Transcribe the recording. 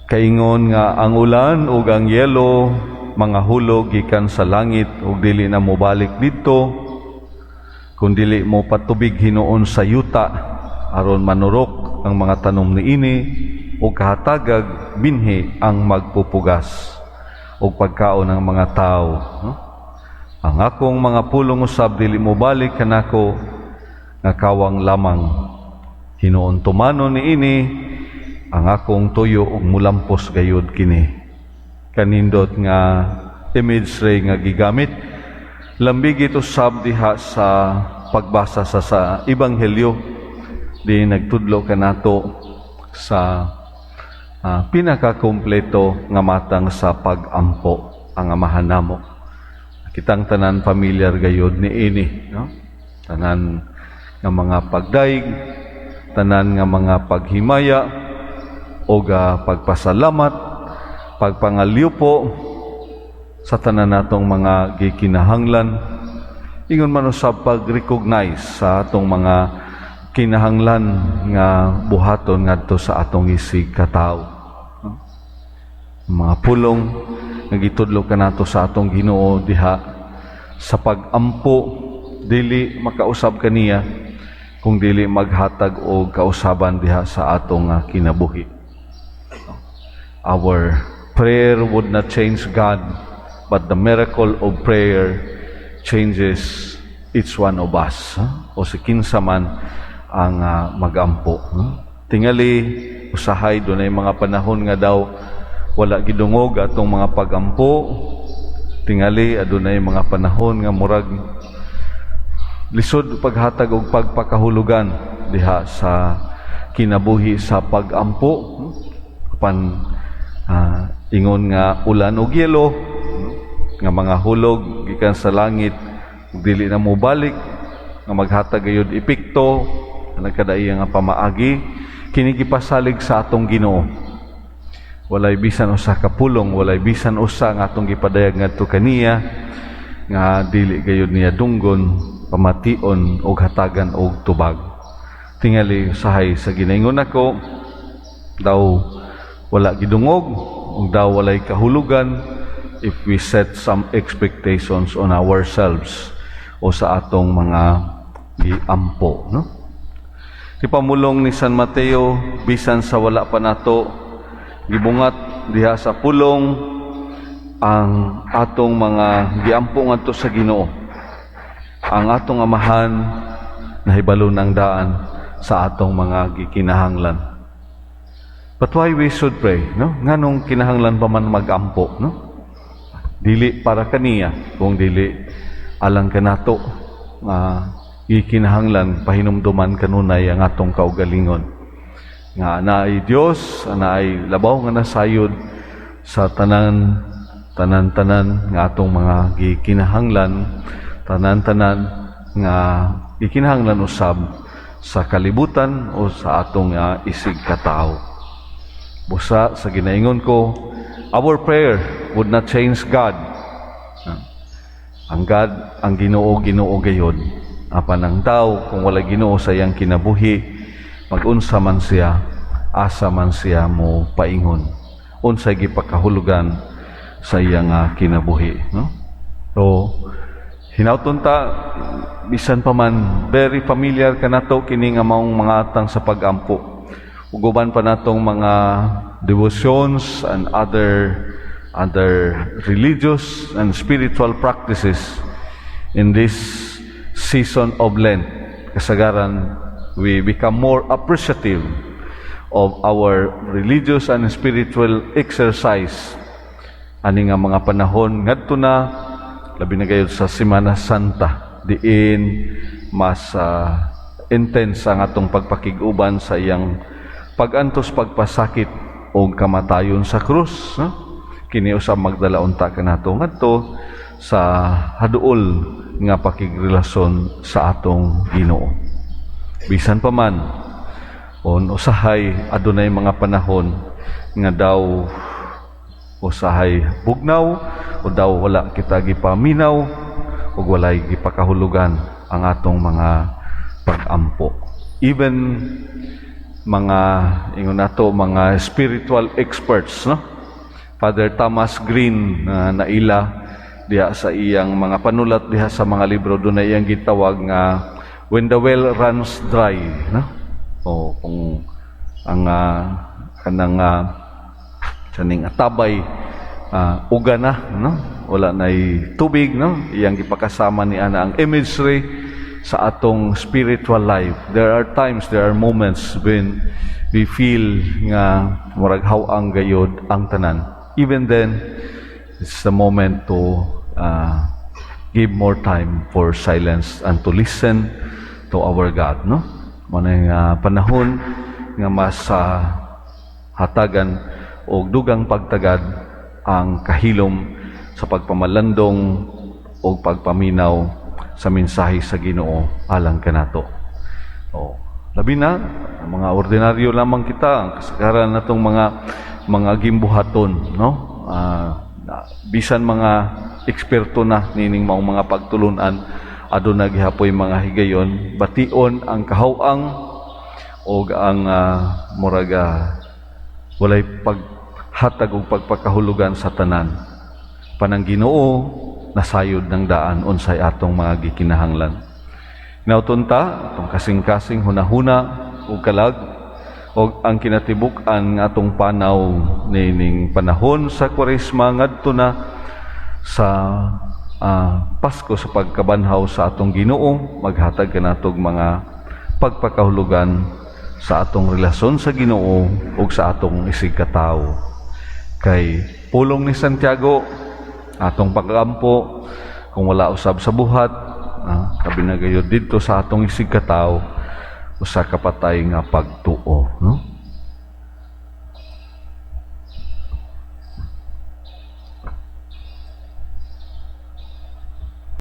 Kaingon nga ang ulan ug ang yelo mga hulog gikan sa langit ug dili na mobalik didto kung dili mo patubig hinuon sa yuta aron manurok ang mga tanom niini ug kahatagag binhi ang magpupugas ug pagkaon ng mga tao, no? Ang akong mga pulong usab dili mobalik kanako nga kawang lamang. Hinuon tumanon niini ang akong tuyo ug mulampos gayud kini. Kanindot nga imagery nga gigamit, lambigit usab diha sa pagbasa sa ebanghelyo di nagtudlo kanato sa pinakakumpleto nga matang sa pagampo, ang Amahan namo. Kitang tanan familiar gayud niini, no? Tanan nga mga pagdayeg, tanan nga mga paghimaya o pagpasalamat, pagpangalyupo sa tanan natong mga gikinahanglan, ingon man usab pag-recognize sa atong mga kinahanglan nga buhaton ngadto sa atong isig katawo. Mga pulong nga gitudlo kanato sa atong Ginoo diha sa pagampo dili makausab kaniya kung dili maghatag og kausaban diha sa atong kinabuhi. Our prayer would not change God, but the miracle of prayer changes each one of us, huh? O si kinsa man ang magampo. Huh? Tingali usahay dunay mga panahon nga daw wala gidungog atong mga pagampo. Tingali adunay mga panahon nga murag lisod paghatag og pagpakahulugan diha sa kinabuhi sa pagampo. Apan ingon nga ulan og yelo nga mga hulog gikan sa langit ug dili na mobalik nga maghatag gayud epekto nagkadaiya nga pamaagi, kini gipasalig sa atong Ginoo. Walay bisan usa ka pulong, walay bisan usa nga atong gipadayag ngadto kaniya nga dili gayud niya dunggon, pamation og hatagan og tubag. Tingali usahay sa ginaingon nako, daw wala gidungog ug daw walay kahulugan if we set some expectations on ourselves o sa atong mga giampo, no? Ipamulong ni San Mateo, bisan sa wala pa nato gibungat diha sa pulong ang atong mga giampo ngadto sa Ginoo, ang atong Amahan nahibalo ng daan sa atong mga gikinahanglan. But why we should pray, no? Nganong kinahanglan pa man magampo, no? Dili para kaniya, kung dili alang kanato nga gikinahanglan pahinumduman kanunay ang atong kaugalingon nga naay Dios, naay labaw nga nasayod sa tanan tanan-tanan nga atong mga gikinahanglan, tanan-tanan nga gikinahanglan usab sa kalibutan o sa atong isig katawo. Busa sa ginaingon ko, our prayer would not change God. Ang God, ang Ginoo, Ginoo gayod. Apan ang tao, kung wala Ginoo sa iyang kinabuhi, magunsa man siya, asa man siya mo paingon, unsay gipakahulugan sa iyang kinabuhi, no? So, hinawton ta, bisan pa man very familiar kanato kini nga maong mga atang sa pagampo ug uban pa natong mga devotions and other religious and spiritual practices in this season of Lent. Kasagaran, we become more appreciative of our religious and spiritual exercise ani nga mga panahon ngadto na labi na gayud sa Semana Santa, diin mas intense ang atong pagpakig-uban sa iyang pag-antos, pagpasakit o kamatayon sa krus, no? Kini usab magdala unta kanato ngadto sa haduol nga pakigrelasyon sa atong Ginoo. Bisan pa man on usahay adunay mga panahon nga daw usahay bugnaw o daw wala kita gipaminaw ug walay gipakahulugan ang atong mga pag-ampo. Even mga, ingon nato, mga spiritual experts, no? Father Thomas Green na naila diha sa iyang mga panulat diha sa mga libro, doon na iyang gitawag nga "when the well runs dry", no? O kung ang kanang kaning atabay uga na, no, wala nay tubig, no? Iyang gipakasama ni ana ang imagery sa atong spiritual life. There are times, there are moments when we feel nga murag haw-ang gayod ang tanan. Even then, it's the moment to give more time for silence and to listen to our God, no? Mao nga panahon nga mas hatagan og dugang pagtagad ang kahilom sa pagpamalandong o pagpaminaw sa mensahe sa Ginoo alang kanato. O, labi na ang mga ordinaryo lamang kita, ang kasagaran natong mga gimbuhaton, no? Bisan mga eksperto na nining maong mga pagtulunan, aduna gihapoy mga higayon bation ang kahaw-ang og ang muraga walay paghatag og pagpakahulugan sa tanan. Apan ang Ginoo nasayod ng daan unsay atong mga gikinahanglan. Hinawton ta atong kasing-kasing, hunahuna ug kalag og ang kinatibuk-an nga atong panaw niining panahon sa Kwaresma ngadto na sa Pasko, sa pagkabanhaw sa atong Ginoo, maghatag kanatog mga pagpakahulugan sa atong relasyon sa Ginoo ug sa atong isigkatawo. Kay pulong ni Santiago, atong pag-ampo kung wala usab sa buhat, labi na gayud didto sa atong isigkatawo, usa ka patay nga pagtuo.